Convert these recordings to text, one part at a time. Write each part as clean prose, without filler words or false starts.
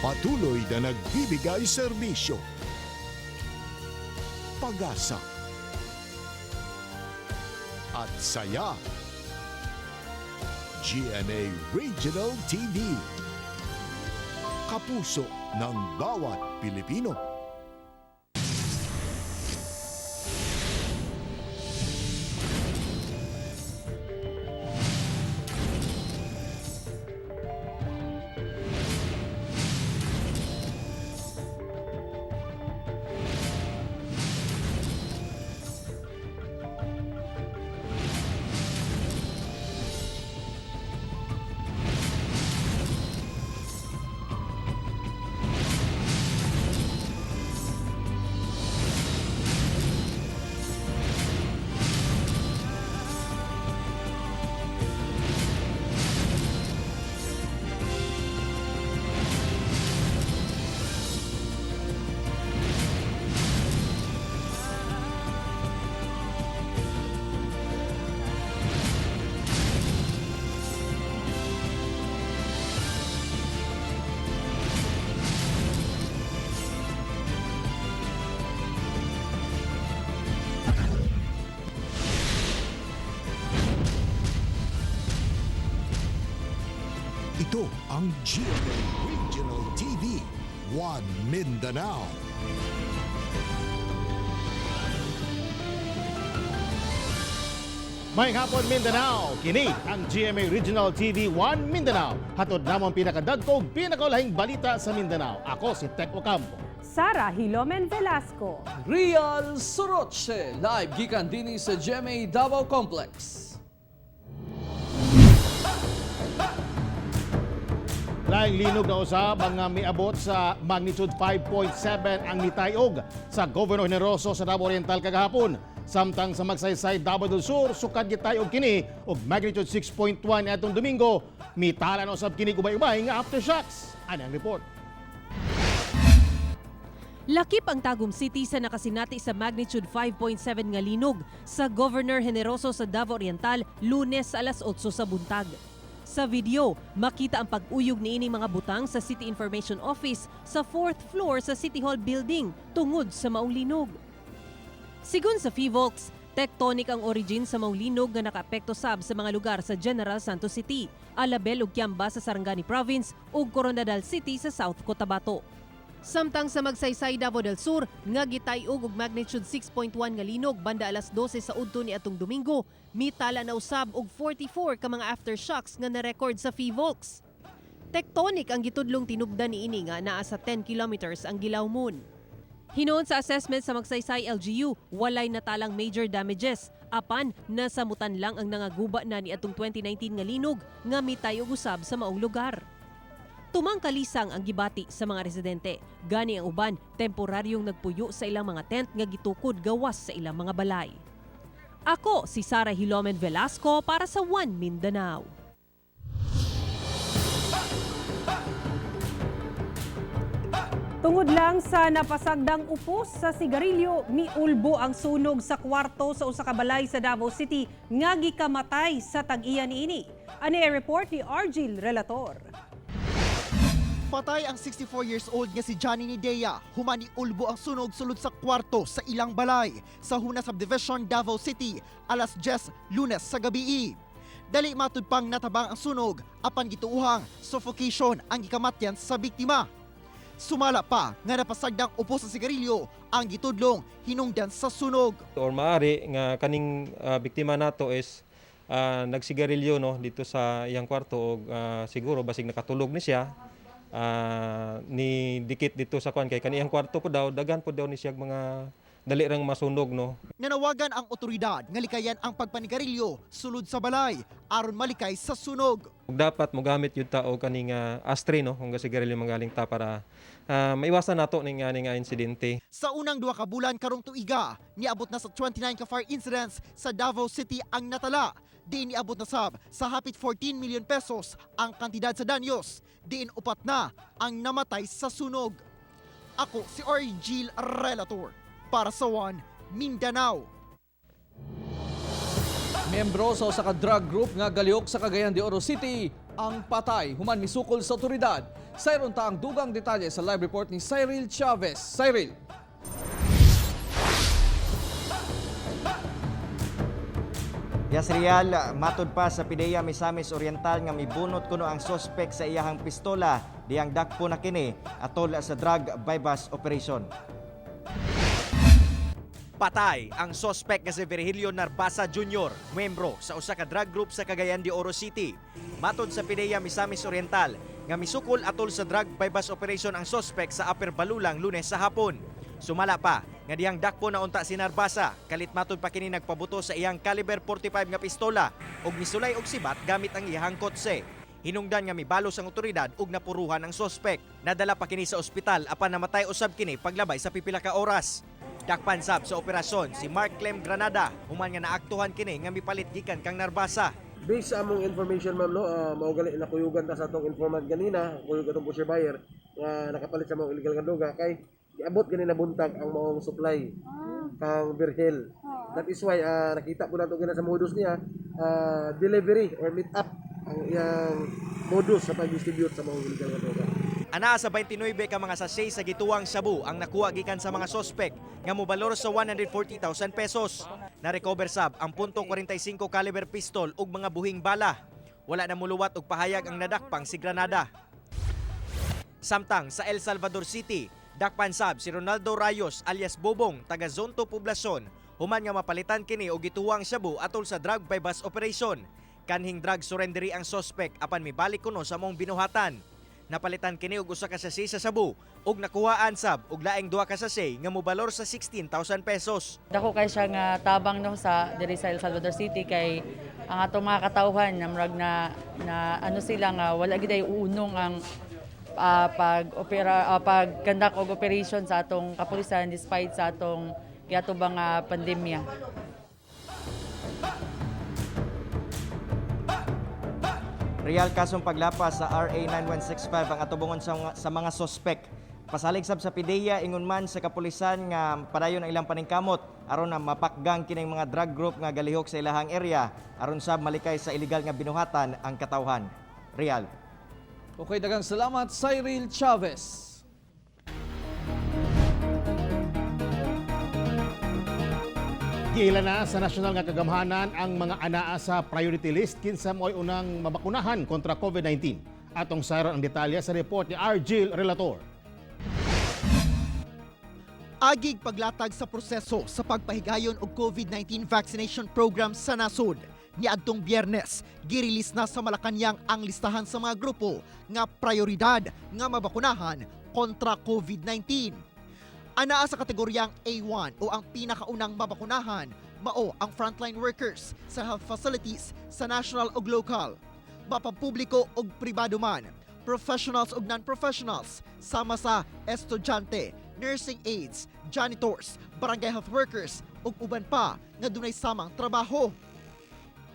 Patuloy na nagbibigay serbisyo, pag-asa, at saya. GMA Regional TV. Kapuso ng bawat Pilipino. Ito ang GMA Regional TV, One Mindanao. May hapon, Mindanao. Kini ang GMA Regional TV 1 Mindanao. Hatod namo ang pinakadagko ug pinakaulahing balita sa Mindanao. Ako si Tek Ocampo. Sara Hilomen Velasco. Real Soroche, live gikan dinhi sa GMA Davao Complex. Laing linog na usab ang miabot sa magnitude 5.7 ang nitayog sa Governor Generoso sa Davao Oriental kagahapon. Samtang sa Magsaysay, Davao del Sur, sukad gitayog kini og magnitude 6.1 atong Domingo. Mitala na usab kini ubay-ubay nga aftershocks. Ani ang report. Lakip ang Tagum City sa nakasinati sa magnitude 5.7 nga linog sa Governor Generoso sa Davao Oriental, Lunes sa alas 8 sa buntag. Sa video, makita ang pag-uyog niining mga butang sa City Information Office sa 4th floor sa City Hall building tungod sa maong linog. Sigon sa PHIVOLCS, tectonic ang origin sa maong linog nga nakaapekto sab sa mga lugar sa General Santos City, Alabel ug Kiamba sa Sarangani Province ug Coronadal City sa South Cotabato. Samtang sa Magsaysay, Davao del Sur, nga gitay-og og magnitude 6.1 nga linog banda alas 12 sa udto ni atong Domingo, mitala na usab og 44 ka mga aftershocks nga na-record sa PHIVOLCS. Tectonic ang gitudlong tinubdan niini nga naa sa 10 kilometers ang Gilawmon. Hinuon sa assessment sa Magsaysay LGU, walay natalang major damages. Apan, nasamutan lang ang nangaguba na ni atong 2019 nga linog nga mitay og usab sa maong lugar. Tumang kalisang ang gibati sa mga residente. Gani ang uban, temporaryong nagpuyo sa ilang mga tent nga gitukod gawas sa ilang mga balay. Ako si Sara Hilomen Velasco para sa One Mindanao. Tungod lang sa napasagdang upos sa sigarilyo, miulbo ang sunog sa kwarto sa usa ka balay sa Davao City nga gikamatay sa tag-iya niini. Ani ang report ni Argil Relator. Patay ang 64 years old nga si Johnny Nidea. Humani ulbo ang sunog sulod sa kwarto sa ilang balay sa Huna Subdivision, Davao City, alas 10 Lunes sa gabi. Dali matud pang natabang ang sunog apan gituuhang suffocation ang gikamatyan sa biktima. Sumala pa nga napasagdang upo sa sigarilyo ang gitudlong hinungdan sa sunog. Or maari nga kaning biktima nato is nagsigarilyo, no, dito sa iyang kwarto og siguro basig nakatulog ni siya, ni dikit dito sa kwan kay kaniyang kwarto po daw, daghan po daw ni siya mga dali rang masunog, no. Nanawagan ang otoridad nga likayan ang pagpanigarilyo sulod sa balay aron malikay sa sunog. Ug dapat mogamit yun ta og kaning ashtray, no, kung sigarilyo manggaling ta para maiwasan nato ning nga insidente. Sa unang 2 ka bulan karong tuiga, niabot na sa 29 ka fire incidents sa Davao City ang natala. Diin niabot na sab sa hapit 14 million pesos ang kantidad sa danyos. Diin upat na ang namatay sa sunog. Ako si Argil Relator para sa One Mindanao. Miyembro sa usa ka drug group nga galihok sa Cagayan de Oro City, ang patay human misukol sa otoridad. Sayron ta ang dugang detalye sa live report ni Cyril Chavez. Cyril. Yes, Real, matud pa sa PDEA Misamis Oriental nga mibunot kuno ang sospek sa iyahang pistola diyang dakpo na kini atol sa drug buy-bust operation. Patay ang sospek nga si Virgilio Narbasa Jr., membro sa usa ka drug group sa Cagayan de Oro City. Matod sa PDEA Misamis Oriental nga misukol atol sa drug buy-bust operation ang sospek sa Upper Balulang Lunes sa hapon. Sumala pa nga diyang dakpo na unta si Narbasa, kalit matud pa kini nagpabuto sa iyang caliber 45 nga pistola ug misulay og sibat gamit ang iyang kotse. Hinungdan nga mibalos ang otoridad ug napuruhan ang sospek. Nadala pa kini sa ospital apan namatay usab kini paglabay sa pipila ka oras. Dakpan sab sa operasyon si Mark Clem Granada, human nga naaktuhan kini nga mipalit gikan kang Narbasa. Based sa among information, ma'am, no, mao gali nakuyugan ta sa atong informant ganina, kuyog atong pusher buyer nga nakapalit sa mga illegal nga droga kay giabot ganina buntag ang maong supply kang Virgil. That is why nakita po nato gina sa modus niya, delivery or meet up ang iyang modus sa pag-distribute sa mga illegal nga droga. Anaa sa 29 ka mga sachet sa gituwang shabu ang nakuha gikan sa mga sospek nga mobalor sa 140,000 pesos. Na-recover sab ang .45 caliber pistol ug mga buhing bala. Wala na muluwat og pahayag ang nadakpang si Granada. Samtang sa El Salvador City, dakpan sab si Ronaldo Rayos alias Bobong taga Zonto Poblacion human nga mapalitan kini og gituwang shabu atol sa drug by bus operation. Kanhing drug surrendery ang sospek apan mibalik kuno sa mong binuhatan. Napalitan kini og usa ka sachet sa shabu ug nakuhaan sab og laing duha ka sachet nga mobalor sa 16,000 pesos. Dako kay siya nga tabang, no, sa diri sa El Salvador City kay ang atong mga katawhan na murag na na ano sila nga wala gid ay uunong ang pag opera pag conduct og operation sa atong kapulisan despite sa atong giatubang nga pandemya. Real, kasong paglapas sa RA 9165 ang atubongon sa mga sospek. Pasalig sab sa PDEA, ingon man sa kapulisan nga padayon ang ilang paningkamot aron na mapakgang kining mga drug group nga galihok sa ilahang area aron sab malikay sa illegal nga binuhatan ang katawhan. Real. Okay, daghang salamat, Cyril Chavez. Giila na sa nasyonal nga kagamhanan ang mga anaa sa priority list kinsa mo'y unang mabakunahan kontra COVID-19. Atong sayron ang detalye sa report ni Argil Relator. Agig paglatag sa proseso sa pagpahigayon og COVID-19 vaccination program sa nasod. Niadtong Biyernes, girilis na sa Malacañang ang listahan sa mga grupo nga prioridad nga mabakunahan kontra COVID-19. Anaa sa kategoryang A1 o ang pinakaunang mabakunahan, mao ang frontline workers sa health facilities sa national ug local, mapampubliko ug pribado man, professionals ug non-professionals, sama sa estudyante, nursing aides, janitors, barangay health workers ug uban pa nga dunay samang trabaho.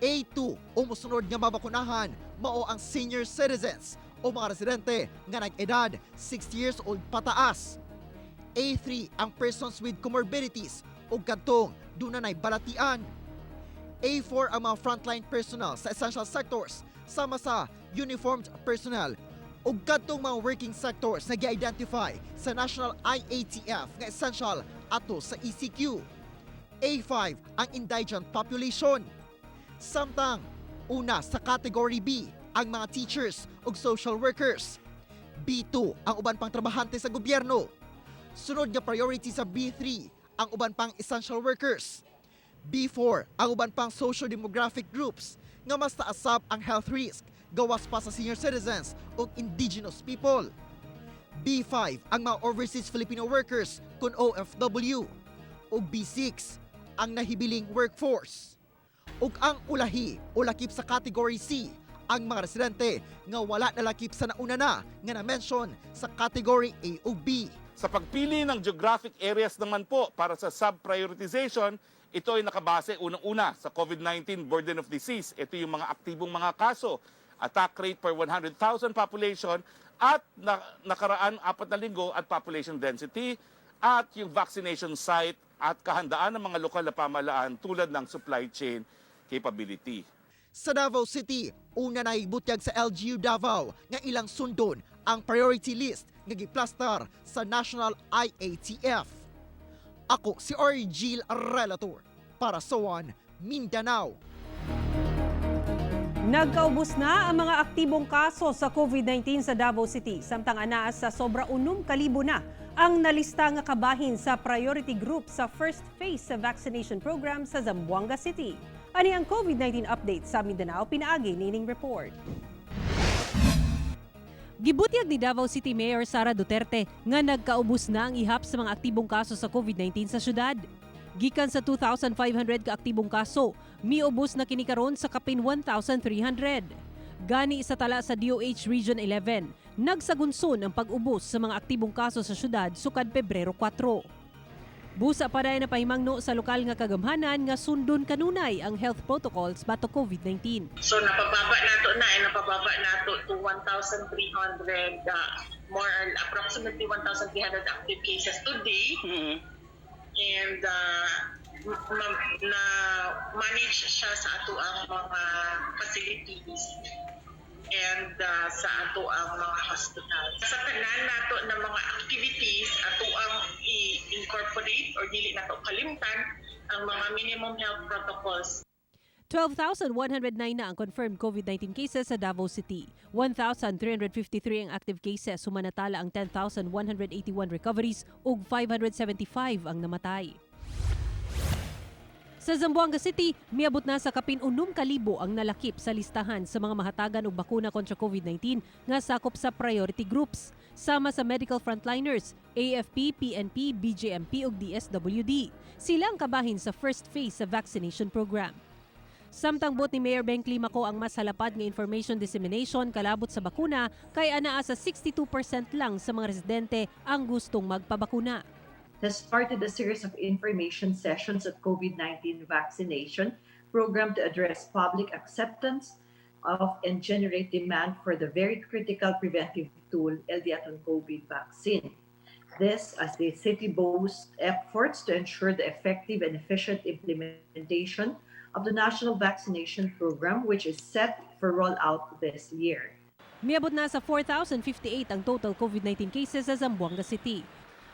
A2 o mosunod nga mabakunahan mao ang senior citizens o mga residente nga nag-edad 60 years old pataas. A3 ang persons with comorbidities o kadtong dunay balatian. A4 ang mga frontline personnel sa essential sectors sama sa uniformed personnel ug kadtong mga working sectors na gi-identify sa National IATF nga essential ato sa ECQ. A5 ang indigent population. Samtang una sa category B ang mga teachers ug social workers. B2 ang uban pang trabahante sa gobyerno. Sunod nga priority sa B3 ang uban pang essential workers. B4 ang uban pang socio-demographic groups nga mas taasap ang health risk gawas pa sa senior citizens ug indigenous people. B5 ang mga overseas Filipino workers kun OFW ug B6 ang nahibiling workforce. Ug ang ulahi o lakip sa category C ang mga residente nga wala nalakip sa nauna na nga na-mention sa category A ug B. Sa pagpili ng geographic areas naman po para sa sub-prioritization, ito ay nakabase unang-una sa COVID-19 burden of disease. Ito yung mga aktibong mga kaso, attack rate per 100,000 population at nakaraan 4 na linggo at population density at yung vaccination site at kahandaan ng mga lokal na pamahalaan tulad ng supply chain capability. Sa Davao City, Una na ibutyag sa LGU Davao nga ilang sundon ang priority list nga giplastar sa National IATF. Ako si Orgil Relator para sa One Mindanao. Nagkaubos na ang mga aktibong kaso sa COVID-19 sa Davao City. Samtang anaa sa sobra 6,000 na ang nalista nga kabahin sa priority group sa first phase sa vaccination program sa Zamboanga City. Ani ang COVID-19 update sa Mindanao, pinaagi nining report. Gibutyag ni Davao City Mayor Sara Duterte nga nagkaubos na ang ihap sa mga aktibong kaso sa COVID-19 sa syudad. Gikan sa 2,500 ka aktibong kaso, miubos na kini karon sa kapin 1,300. Gani sa tala sa DOH Region 11, nagsagunson ang pag-ubos sa mga aktibong kaso sa syudad sukad Pebrero 4. Busa pa na pahimangno sa lokal nga kagamhanan nga sundon kanunay ang health protocols batok COVID-19. So napababa nato na eh, napababa nato to 1,300, more or approximately 1,300 active cases today. And na manage siya sa ato ang mga facilities and sa ato ang mga hospital. Sa tanan nato na mga activities, ato ang i-incorporate or dili nato kalimtan ang mga minimum health protocols. 12,109 na ang confirmed COVID-19 cases sa Davao City. 1,353 ang active cases, sumanatala ang 10,181 recoveries ug 575 ang namatay. Sa Zamboanga City, miabot na sa kapin 6,000 ang nalakip sa listahan sa mga mahatagan og bakuna kontra COVID-19 nga sakop sa priority groups, sama sa medical frontliners, AFP, PNP, BJMP ug DSWD. Sila ang kabahin sa first phase sa vaccination program. Samtang buot ni Mayor Beng Climaco ang mas halapad nga information dissemination kalabot sa bakuna kay anaa sa 62% lang sa mga residente ang gustong magpabakuna. Has started a series of information sessions at COVID-19 vaccination program to address public acceptance of and generate demand for the very critical preventive tool, el aton COVID vaccine. This as the city boasts efforts to ensure the effective and efficient implementation of the national vaccination program, which is set for rollout this year. Miabot na sa 4,058 ang total COVID-19 cases sa Zamboanga City.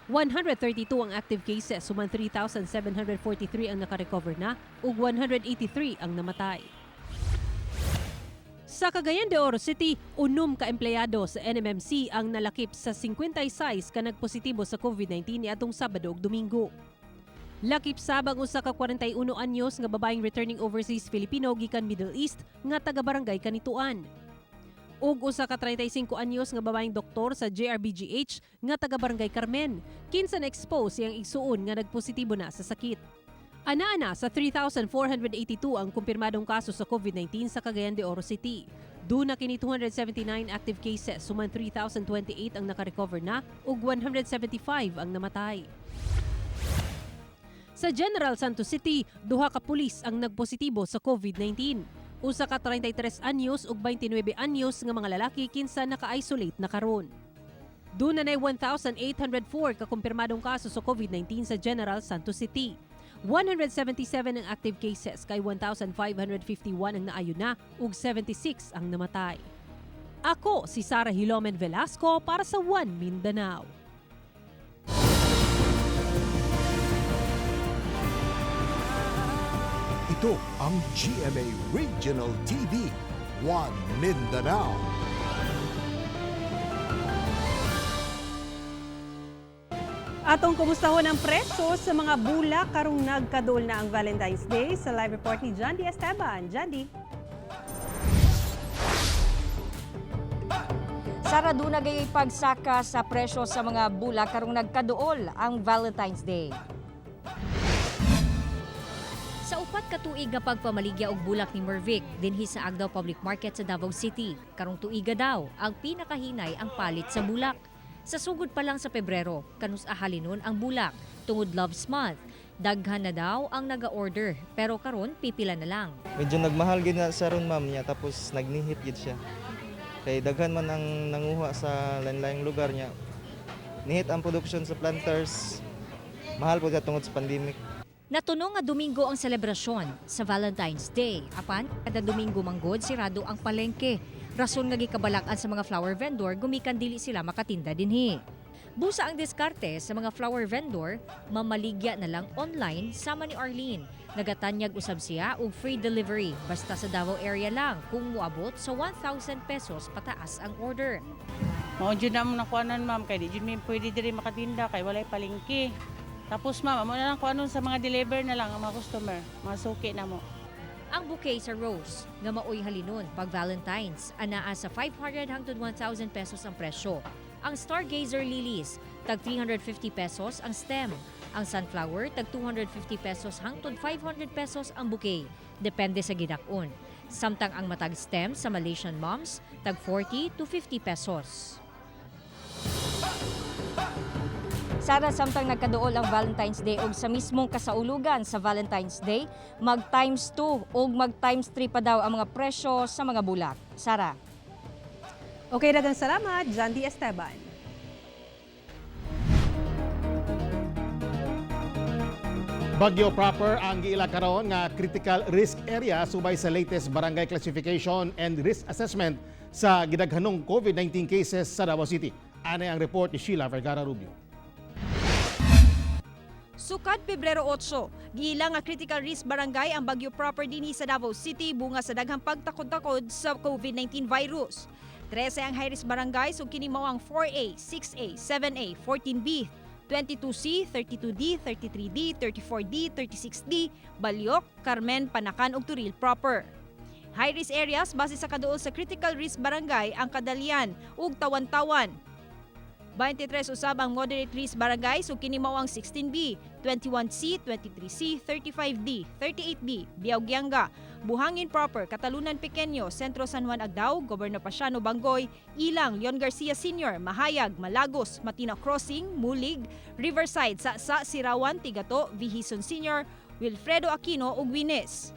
132 ang active cases, human 3,743 ang nakarecover na ug 183 ang namatay. Sa Cagayan de Oro City, 6 ka empleyado sa NMMC ang nalakip sa 56 ka nagpositibo sa COVID-19 niadtong Sabado ug Domingo. Lakip sab ang usa ka 41 anyos nga babaeng returning overseas Filipino gikan Middle East nga taga Barangay Canitoan ug usa ka 35 anyos nga babaeng doktor sa JRBGH nga taga Barangay Carmen, kinsa na-expose iyang igsuon nga nagpositibo na sa sakit. Ana-ana sa 3,482 ang kumpirmadong kaso sa COVID-19 sa Cagayan de Oro City. Duna kini 279 active cases, human 3,028 ang nakarecover na ug 175 ang namatay. Sa General Santos City, duha ka pulis ang nagpositibo sa COVID-19. Usa ka 33 anyos ug 29 anyos nga mga lalaki kinsa naka-isolate na karon. Duna nay 1,804 ka kumpirmadong kaso sa COVID-19 sa General Santos City. 177 ang active cases kay 1,551 ang naayo na ug 76 ang namatay. Ako si Sara Hilomen Velasco para sa One Mindanao. Ito ang GMA Regional TV, One Mindanao. Atong kumustahon ang presyo sa mga bulak karong nagkaduol na ang Valentine's Day sa live report ni John D. Esteban. John D. Sara, duna gayoy pagsaka sa presyo sa mga bulak karong nagkaduol ang Valentine's Day. Sa 4 ka tuig nga pagpamaligya og bulak ni Mervic dinhi sa Agdao Public Market sa Davao City. Karong tuiga daw ang pinakahinay ang palit sa bulak. Sa sugod pa lang sa Pebrero, kanus ahalinon ang bulak tungod Love's Month. Daghan na daw ang naga-order pero karon pipila na lang. Medyo nagmahal gid na sa ron, ma'am, niya tapos nagnihit gid siya. Kay daghan man ang nanguha sa lain-laing lugar niya. Nihit ang production sa planters. Mahal po siya tungod sa pandemic. Natuno nga Domingo ang selebrasyon sa Valentine's Day. Apan, kada Domingo manggod sirado ang palengke. Rason nga gikabalak-an sa mga flower vendor gumikan dili sila makatinda dinhi. Busa ang diskarte sa mga flower vendor, mamaligya na lang online sama ni Arlene. Nagatanyag usab siya og free delivery basta sa Davao area lang kung moabot sa ₱1,000 pataas ang order. Mao jud na mo nakuanan, ma'am, kay di jud mi pwede diri makatinda kay walay palengke. Tapos ma'am, amo na lang kuanon sa mga deliver na lang ang mga customer, mga suki na mo. Ang bouquet sa rose nga maoy halinon pag Valentine's anaa sa 500 hangtod ₱1,000 ang presyo. Ang stargazer lilies tag ₱350 ang stem. Ang sunflower tag ₱250 hangtod ₱500 ang bouquet, depende sa gidak-on. Samtang ang matag stem sa Malaysian mums tag ₱40 to ₱50. Sara, samtang nagkaduol ang Valentine's Day og sa mismong kasaulugan sa Valentine's Day, mag times 2 o mag times 3 pa daw ang mga presyo sa mga bulak. Sara. Okay, daghang salamat, Jandy Esteban. Baguio proper ang giila karon nga critical risk area subay sa latest barangay classification and risk assessment sa gidaghanong COVID-19 cases sa Davao City. Ani ang report ni Sheila Vergara Rubio. Sukad Pebrero 8, giila nga critical risk barangay ang Baguio proper dinhi sa Davao City bunga sa daghang pagtakod-takod sa COVID-19 virus. 13 ang high-risk barangay ug kini mao ang 4A, 6A, 7A, 14B, 22C, 32D, 33D, 34D, 36D, Baliok, Carmen, Panacan ug Toril proper. High-risk areas base sa kaduol sa critical risk barangay ang Kadalian ug Tawan-Tawan. 23 usab ang moderate risk barangay ug kini mao ang 16B, 21C, 23C, 35D, 38B, Biao-Guianga, Buhangin Proper, Catalunan Pequeño, Centro San Juan Agdao, Gobernador Paciano Bangoy, Ilang, Leon Garcia Sr., Mahayag, Malagos, Matina Crossing, Mulig, Riverside, Sa-Sa, Sirawan, Tigato, V. Hizon Sr., Wilfredo Aquino ug Wines.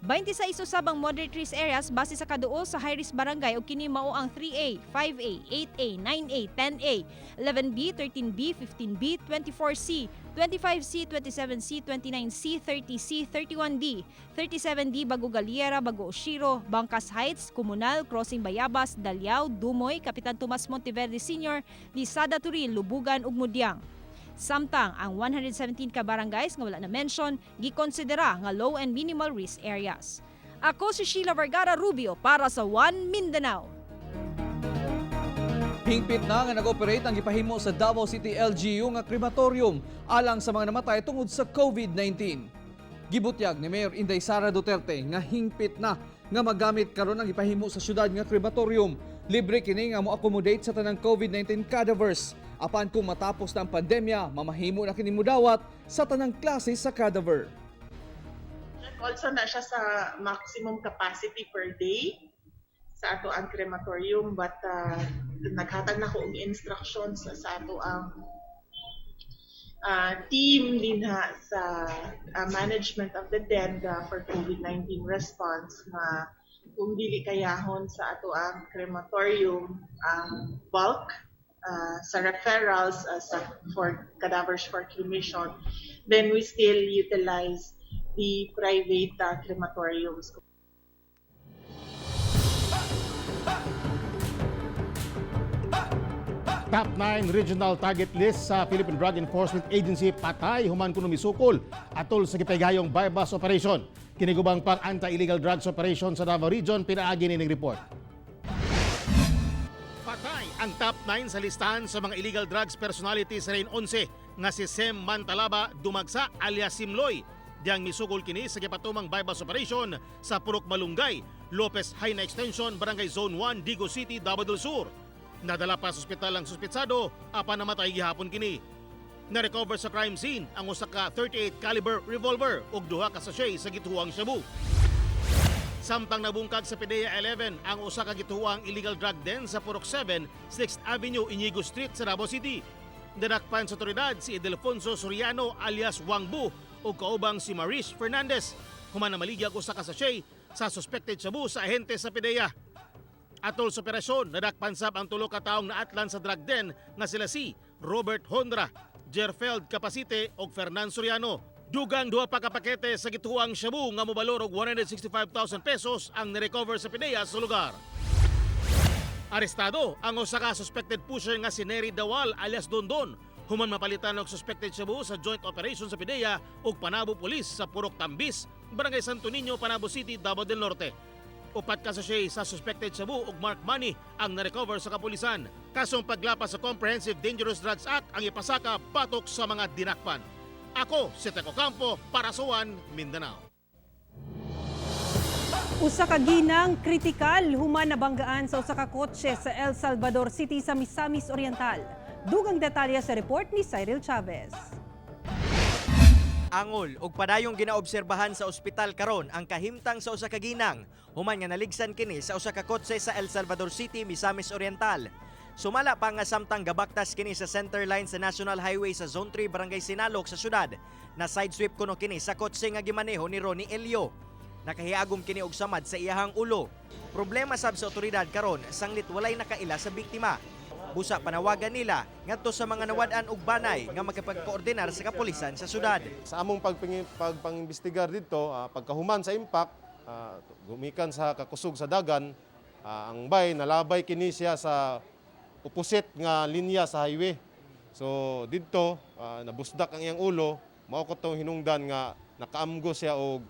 26 usab ang moderate risk areas base sa kaduol sa high risk barangay ug kini mao ang 3A, 5A, 8A, 9A, 10A, 11B, 13B, 15B, 24C, 25C, 27C, 29C, 30C, 31D, 37D, Bago Galiera, Bago Oshiro, Bangkas Heights, Comunal, Crossing Bayabas, Daliao, Dumoy, Kapitan Tomas Monteverde Sr., Lisada Toril, Lubugan ug Mudyang. Samtang ang 117 ka barangays nga wala na mention gikonsidera nga low and minimal risk areas. Ako si Sheila Vergara Rubio para sa One Mindanao. Hingpit na nga nag-operate ang gipahimo sa Davao City LGU nga crematorium alang sa mga namatay tungod sa COVID-19. Gibutyag ni Mayor Inday Sara Duterte nga hingpit na nga magamit karon ang gipahimo sa syudad nga crematorium. Libre kini nga mo-accommodate sa tanang COVID-19 cadavers. Apan kung matapos na ang pandemya, mamahimo na kini mudawat sa tanang klase sa cadaver. Also na siya sa maximum capacity per day sa ato ang crematorium, but naghatag na ko og instructions sa ato ang team din ha sa management of the dead for COVID-19 response nga kung dili kayahon sa ato ang crematorium ang bulk sa referrals sa for cadavers for cremation, then we still utilize the private crematoriums. Top 9 regional target list sa Philippine Drug Enforcement Agency patay human kuno misukol atol sa gipagayong buy-bust operation. Kinigubang pang anti-illegal drugs operation sa Davao Region pinaagi nining report. Patay ang top 9 sa listahan sa mga illegal drugs personality sa Region 11 nga si Sem Mantalaba Dumagsa alias Simloy. Diyang misukol kini sa gipatumang buy-bust operation sa Purok Malunggay, Lopez Haina Extension, Barangay Zone 1, Digos City, Davao del Sur. Nadala pa sa ospital ang suspitsado apan namatay gihapon kini. Na-recover sa crime scene ang usa ka 38 caliber revolver ug duha ka sachet sa gituwang shabu. Samtang nabungkag sa PDEA 11 ang usa ka gituwang illegal drug den sa Purok 7, 6th Avenue, Inigo Street sa Davao City. Nadakpan sa otoridad si Ildefonso Soriano alias Wangbu ug kaubang si Maris Fernandez. Human na maligyag usa ka sachet sa suspected shabu sa ahente sa PDEA. Atol sa operasyon, nadakpan sab ang tulo ka taong naatlan sa drug den nga sila si Robert Hondra, Jerfeld Capacite ug Fernan Soriano. Dugang duha pa ka pakete sa gituang shabu nga mobalor og 165,000 pesos ang nirecover sa PDEA sa lugar. Arestado ang usa ka suspected pusher nga si Nery Dawal alias Dondon human mapalitan og suspected shabu sa joint operation sa PDEA ug Panabo Police sa Purok Tambis, Barangay Santo Niño, Panabo City, Davao del Norte. 4 ka sachet sa suspected shabu ug mark money ang narecover sa kapulisan. Kasong paglapas sa Comprehensive Dangerous Drugs Act ang ipasaka batok sa mga dinakpan. Ako si Teco Campo para sa One Mindanao. Usa ka ginang kritikal human nabanggaan sa usa ka kotse sa El Salvador City sa Misamis Oriental. Dugang detalye sa report ni Cyril Chavez. Angol og padayong ginaobserbahan sa ospital karon ang kahimtang sa usa ka ginang human nga naligsan kini sa usa ka kotse sa El Salvador City, Misamis Oriental. Sumala pa nga samtang gabaktas kini sa center line sa National Highway sa Zone 3, Barangay Sinalok sa syudad. Na sidesweep kuno kini sa kotse nga gimaneho ni Ronnie Elio. Nakahiagom kini og samad sa iyahang ulo. Problema sab sa otoridad karon sanglit walay nakaila sa biktima. Busa panawagan nila ngadto sa mga nawad-an og banay nga makapagkoordinar sa kapulisan sa syudad. Sa among pagpangimbestigar dito, pagkahuman sa impact, gumikan sa kakusog sa dagan, ang bay nalabay kini siya sa opposite nga linya sa highway. So didto nabusdak ang iyang ulo, mao ko hinungdan nga nakaamgo siya og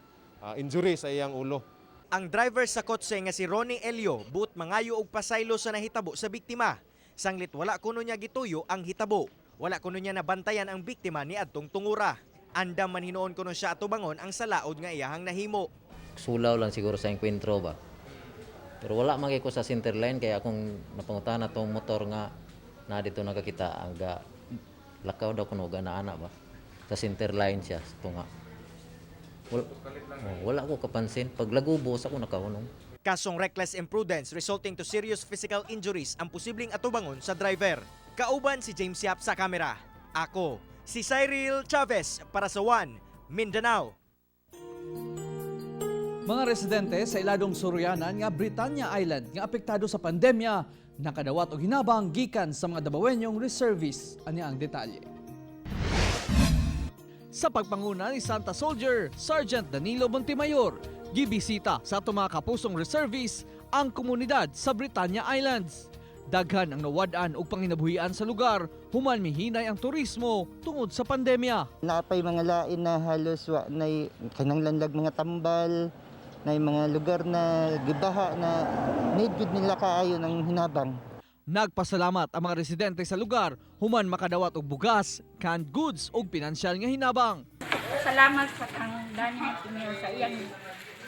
injury sa iyang ulo. Ang driver sa kotse nga si Ronnie Elio buot mangayo og pasaylo sa nahitabo sa biktima. Sanglit wala kuno niya gituyo ang hitabo. Wala kuno niya nabantayan ang biktima ni adtong tungura. Andam man hinuon kuno siya atubangon ang salaod nga iyahang nahimo. Sulaw lang siguro sa enkwentro ba. Pero wala man ko sa center line kaya akong napangutana tong motor nga na dito nakakita ang ga lakaw daw kuno ga ana ba. Sa center line siya sa tunga. Wala, wala ko kapansin. Pag lagubo sa ko nakahunong. Kasong reckless imprudence resulting to serious physical injuries ang posibleng atubangon sa driver. Kauban si James Yap sa kamera. Ako, si Cyril Chavez para sa One Mindanao. Mga residente sa iladong Suryanan nga Britannia Island nga apektado sa pandemya nakadawat og hinabang gikan sa mga Dabawenyong reservist. Ania ang detalye. Sa pagpanguna ni Santa Soldier, Sergeant Danilo Montemayor, gibisita sa ato mga kapusong reservist ang komunidad sa Britannia Islands. Daghan ang nawad-an og panginabuhian sa lugar human mihinay ang turismo tungod sa pandemya. Naapay mga lain na halos wa nay kinahanglan lag mga tambal, na mga lugar na gibaha na need gud nila kaayo ng hinabang. Nagpasalamat ang mga residente sa lugar human makadawat og bugas, canned goods ug pinansyal nga hinabang. Salamat sa kang Danny Montemio sa iyang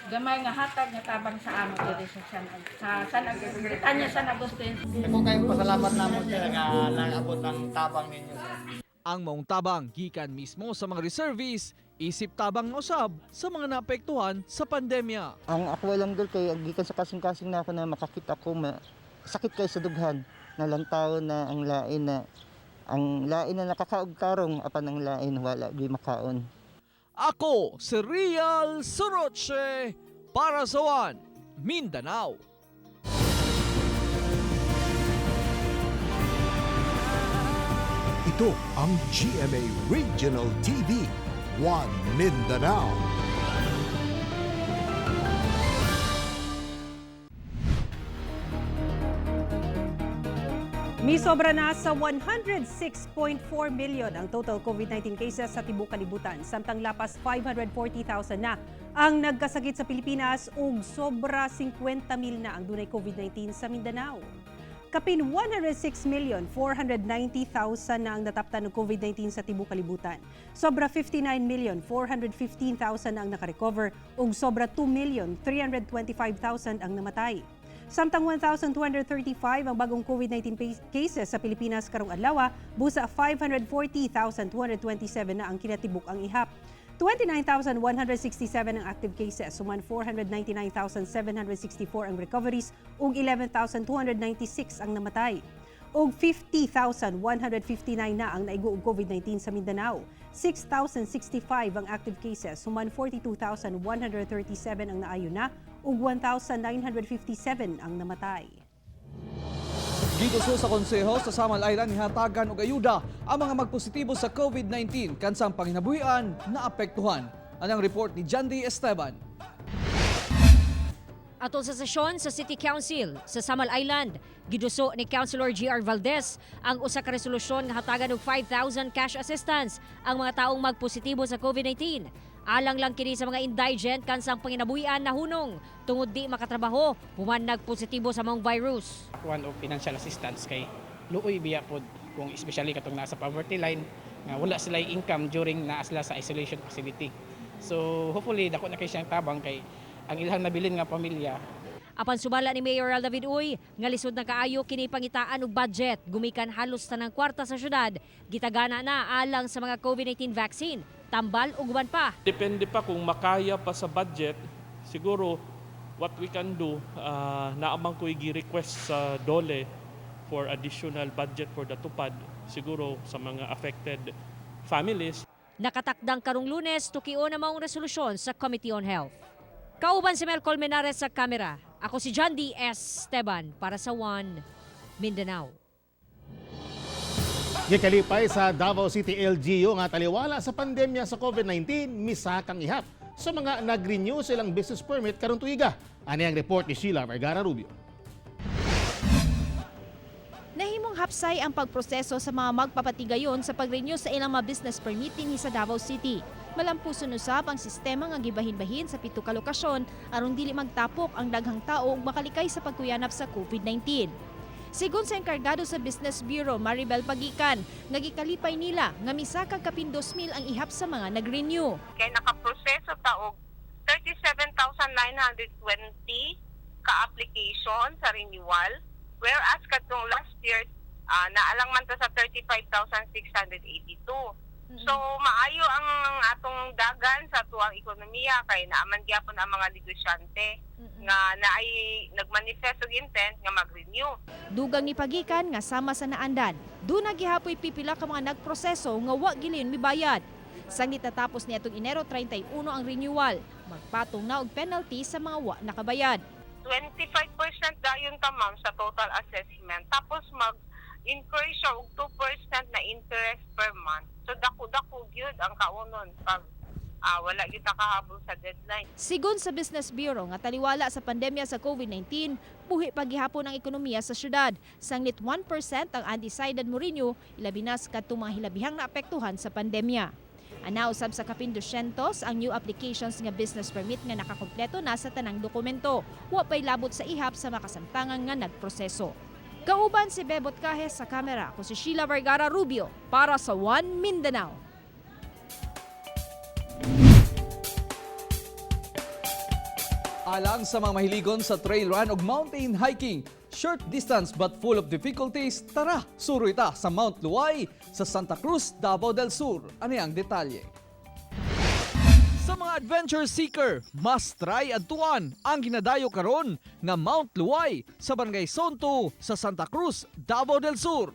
gamay nga hatag nga tabang sa amo diri sa San Agustin, Britanya San Agustin. Ako kayo pasalamat namo sir nga nangabot ang tabang ninyo sir. Ang maong tabang gikan mismo sa mga reservist, isip tabang usab sa mga naapektuhan sa pandemya. Ang ako lang dol kay gikan sa kasing-kasing na ako na makakita ko sakit kay sa dughan na lantaw na ang lain na nakakaog tarong apan ang lain wala gyud makaon. Ako si Real Soroche para sa One Mindanao. Ito ang GMA Regional TV, One Mindanao. Misobra na sa 106.4 million ang total COVID-19 cases sa tibuok kalibutan, samtang lapas 540,000 na ang nagkasakit sa Pilipinas ug sobra 50,000 na ang dunay COVID-19 sa Mindanao. Kapin 106,490,000 na ang nataptan ng COVID-19 sa tibuok kalibutan. Sobra 59,415,000 na ang nakarecover ug sobra 2,325,000 ang namatay. Samtang 1,235 ang bagong COVID-19 cases sa Pilipinas karong adlaw, busa 540,227 na ang kinatibuk ang ihap. 29,167 ang active cases, suman 499,764 ang recoveries ug 11,296 ang namatay. Og 50,159 na ang naigo og COVID-19 sa Mindanao. 6,065 ang active cases, human 42,137 ang naayo na ug 1,957 ang namatay. Giduso sa konseho sa Samal Island nihatagan og ayuda ang mga magpositibo sa COVID-19 kansang panginabuhian na apektuhan. Anang report ni Jandy Esteban. Atol sa sesyon sa City Council sa Samal Island, giduso ni Councilor G.R. Valdez ang usa ka resolusyon nga hatagan og 5,000 cash assistance ang mga taong magpositibo sa COVID-19. Alang lang kini sa mga indigent kansang panginabuhian na hunong tungod di makatrabaho human nagpositibo sa maong virus. Kuan og financial assistance kay luoy biya pod kung especially katong nasa poverty line nga wala sila income during naa sila sa isolation facility. So hopefully dako na kay siyang tabang kay ang ilang nabilin nga pamilya. Apan sumala ni Mayor David Uy, nga lisod na kaayo kini pangitaan og budget gumikan halos tanang kwarta sa syudad, gitagana na alang sa mga COVID-19 vaccine, tambal ug uban pa. Depende pa kung makaya pa sa budget, siguro what we can do, naamang ko gi-request sa DOLE for additional budget for the tupad, siguro sa mga affected families. Nakatakdang karong Lunes, tukion ang maong resolusyon sa Committee on Health. Kauban si Mel Colmenares sa kamera. Ako si John D. S. Esteban para sa One Mindanao. Gikalipay sa Davao City LGU nga taliwala sa pandemya sa COVID-19, misakang ihap sa mga nag-renew silang business permit karong tuiga. Ani ang report ni Sheila Vergara Rubio. Nahimong hapsay ang pagproseso sa mga magpapatigayon sa pag-renew sa ilang mga business permit dinhi sa Davao City. Malampuson usab ang sistema nga gibahin-bahin sa pito ka lokasyon aron dili magtapok ang daghang tao ug makalikay sa pagkuyanap sa COVID-19. Sigon sa enkargado sa Business Bureau, Maribel Pagikan, nga gikalipay nila nga misaka kapin 2,000 ang ihap sa mga nag-renew. Kay nakaproseso ta og 37,920 ka-application sa renewal, whereas katong last year naalang man ta sa 35,682. So maayo ang atong dagan sa tuang ekonomiya kay naaman gyapon ang mga negosyante nga naay nagmanifest og intent nga mag-renew. Dugang ni Pagikan nga sama sa naandan, duna gihapoy pipila ka mga nagproseso nga wa giliyon mibayad. Sanglit natapos ni atong Enero 31 ang renewal, magpatong na og penalty sa mga wa nakabayad. 25% dayon ta, ma'am, sa total assessment. Tapos mag-incur siya og 2% na interest per month. So dako-dako gyud ang kaunon pag wala gyud ta kahabol sa deadline. Sigon sa Business Bureau nga taliwala sa pandemya sa COVID-19, buhi paghihapon ang ekonomiya sa syudad. Sanglit 1% ang undecided mo renew, ilabi na sa kadtong mga hilabihang naapektuhan sa pandemya. Ana usab sa kapin 200 ang new applications nga business permit nga nakakompleto na sa tanang dokumento. Wa pa'y labot sa ihap sa makasamtangan nga nagproseso. Kauban si Bebot Cajes sa kamera, ako si Sheila Vergara Rubio para sa One Mindanao. Alang sa mga mahiligon sa trail run ug mountain hiking, short distance but full of difficulties, tara, suroy ta sa Mount Luay sa Santa Cruz, Davao del Sur. Ano ang detalye? Sa mga adventure seeker, must try adtuan ang ginadayo karon nga Mount Luay sa Barangay Sonto sa Santa Cruz, Davao del Sur.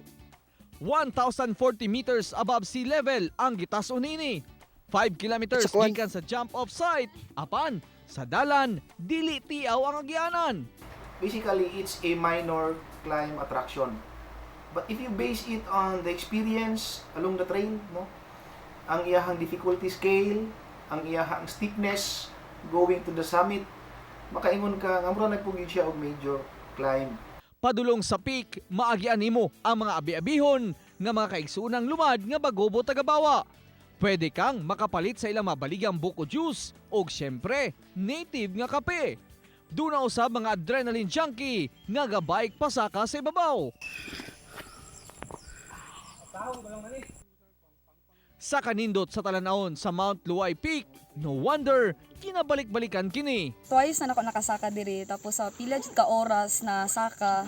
1,040 meters above sea level ang gitas-on nini. 5 kilometers gikan sa jump off site, apan sa dalan dili tiaw ang agianan. Basically, it's a minor climb attraction. But if you base it on the experience along the trail, no? Ang iyahang difficulty scale, ang iyahang steepness going to the summit, makaingon ka nga mura nagpugid siya og major climb. Padulong sa peak, maagian nimo ang mga abi-abihon nga mga kaigsuonang lumad nga bagobo tagabawa. Pwede kang makapalit sa ilang mabaligyang buko juice o syempre, native nga kape. Duna usab mga adrenaline junkie nga gabike pasaka sa ibabaw. Sa kanindot sa talanawon sa Mount Luay Peak, no wonder kinabalik-balikan kini. Twice na nako nakasaka diri, tapos sa pila jud ka oras na saka,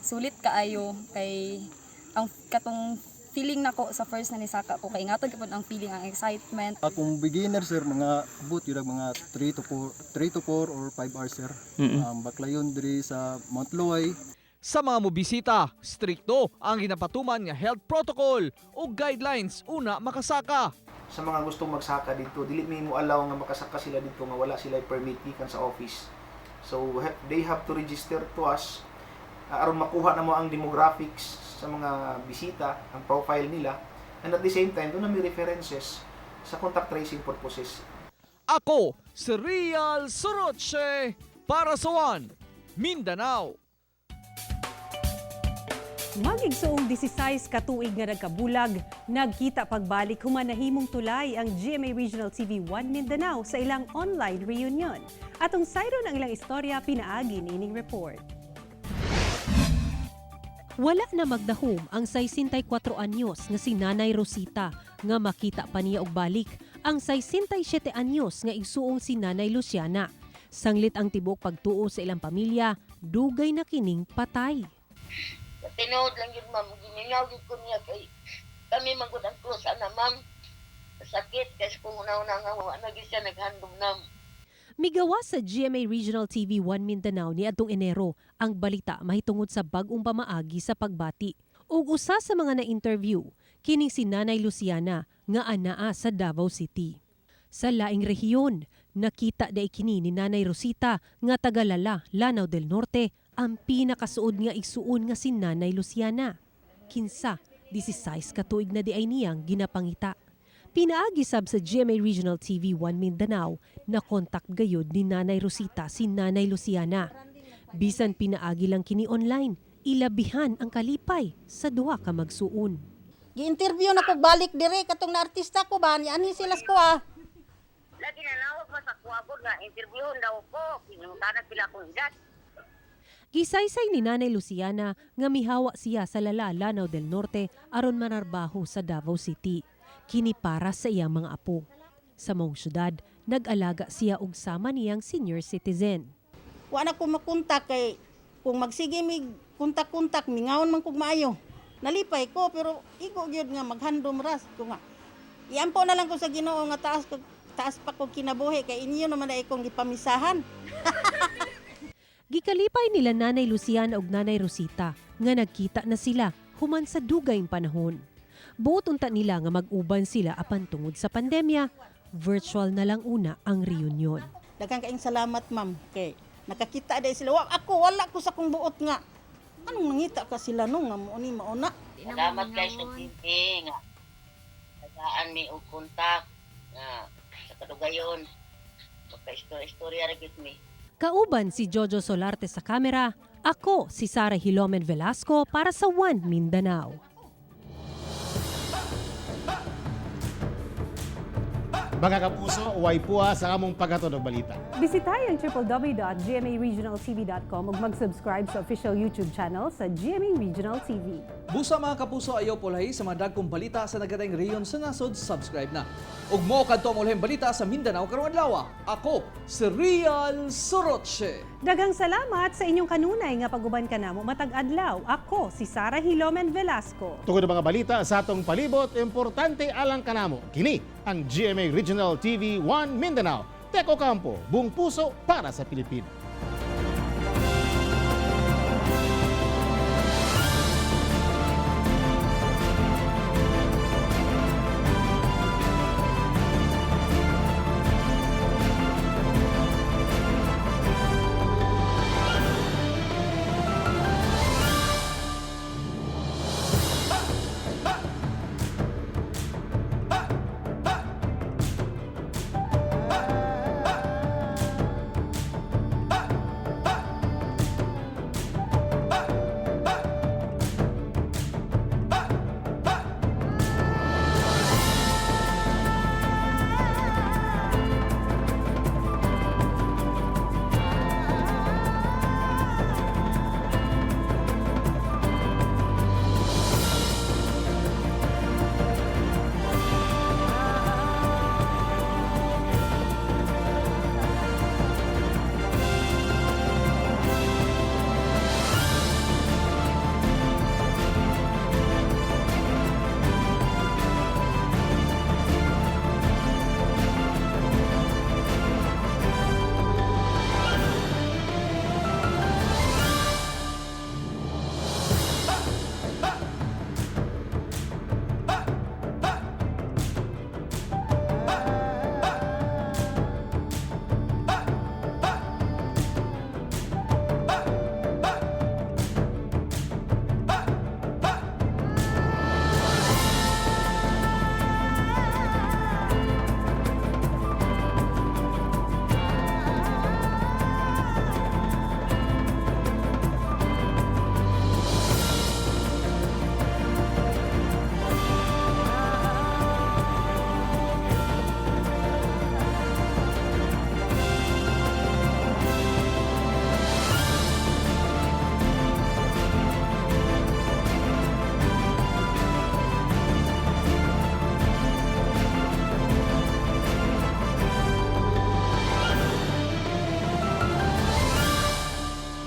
sulit kaayo kay ang katong feeling nako sa first na nisaka ko kay ingatod gyud ang feeling, ang excitement. Kung beginner sir, mga abot yun ang mga 3 to 4, 3 to 4 or 5 hours, sir. Baklayon diri sa Mount Luay. Sa mga mobisita, strikto ang ginapatuman nga health protocol o guidelines una makasaka. Sa mga gustong magsaka dito, dili mi mo allow nga makasaka sila dito nga wala sila permit gikan sa office. So they have to register to us. Aron makuha namo ang demographics sa mga bisita, ang profile nila, and at the same time, duna may references sa contact tracing purposes. Ako si Real Soroche para sa One Mindanao. Magigsuong 16 ka tuig nga nagkabulag, nagkita pagbalik human nahimong tulay ang GMA Regional TV 1 Mindanao sa ilang online reunion. Atong sayron ang ilang istorya pinaagi niining report. Wala na magdahom ang 64 anyos nga si Nanay Rosita nga makita pa niya og balik ang 67 anyos nga igsuong si Nanay Luciana. Sanglit ang tibok pagtuo sa ilang pamilya, dugay na kining patay. Tinuod lang yun, ma'am. Giningaw gyud ko niya kay kami man gud ang close ana, ma'am. Sakit kasi kung una-una nga wa na gyud siya naghandom nam. Migawa sa GMA Regional TV 1 Mindanao niadtong Enero ang balita mahitungod sa bag-ong pamaagi sa pagbati. Ug usa sa mga na-interview kining si Nanay Luciana nga anaa sa Davao City. Sa laing rehiyon, nakita day kini ni Nanay Rosita nga taga-Lala, Lanao del Norte, ang pinakasuod nga igsuon nga si Nanay Luciana. Kinsa, 16 ka tuig na diay niyang ginapangita. Pinaagi sab sa GMA Regional TV 1 Mindanao na kontak gayud ni Nanay Rosita si Nanay Luciana. Bisan pinaagi lang kini online, ilabihan ang kalipay sa duha ka magsuon. Gi-interview na ko balik dire katong na artista ko ba ni ani sila ko ah. Lagi na nawag pa sa kuwabod nga interviewon daw ko. Pinungtana sila akong edad. Gisaysay ni Nanay Luciana nga mihawa siya sa Lala, Lanao del Norte aron manarbaho sa Davao City. Kini para sa iyang mga apo. Sa maong syudad, nag-alaga siya og sama niyang senior citizen. Wa na ko makontak kay kung magsige mig kontak-kontak mingawon man kog maayo. Nalipay ko pero igo gyud nga maghandom ras ko nga. Iampo na lang ko sa Ginoo nga taas ko taas pa ko kinabuhi kay inyo naman na ikong gipamisahan. Gikalipay nila Nanay Luciana ug Nanay Rosita nga nagkita na sila human sa dugayng panahon. Buot unta nila nga mag-uban sila apan tungod sa pandemya, virtual na lang una ang reunion. Daghang kaayong salamat, ma'am, kay nakakita dai sila. Wa, ako wala ko sa kong buot nga. Anong nangita ka sila no nga mo ni mauna? Salamat guys sa TV nga. Tagaan mi og kontak nga sa kadugayon. Magka-istorya-istorya ra gyud mi. Kauban si Jojo Solarte sa kamera, ako si Sara Hilomen Velasco para sa One Mindanao. Mga kapuso, way puha sa among paghatod og balita. Bisitahin ang www.gmaregionaltv.com ug mag-subscribe sa official YouTube channel sa GMA Regional TV. Busa, mga kapuso, ayaw pulahi sa mga dagkong balita sa nagkadaiyang rehiyon sa nasod, subscribe na. Ug mo kadto ang ulahing balita sa Mindanao karong adlaw. Ako si Real Soroche. Daghang salamat sa inyong kanunay nga pag-uban kanamo matag adlaw. Ako si Sara Hilomen Velasco. Tungod ang mga balita sa atong palibot, importante alang kanamo. Kini ang GMA Regional TV 1 Mindanao. Teko Campo, buong puso para sa Pilipinas.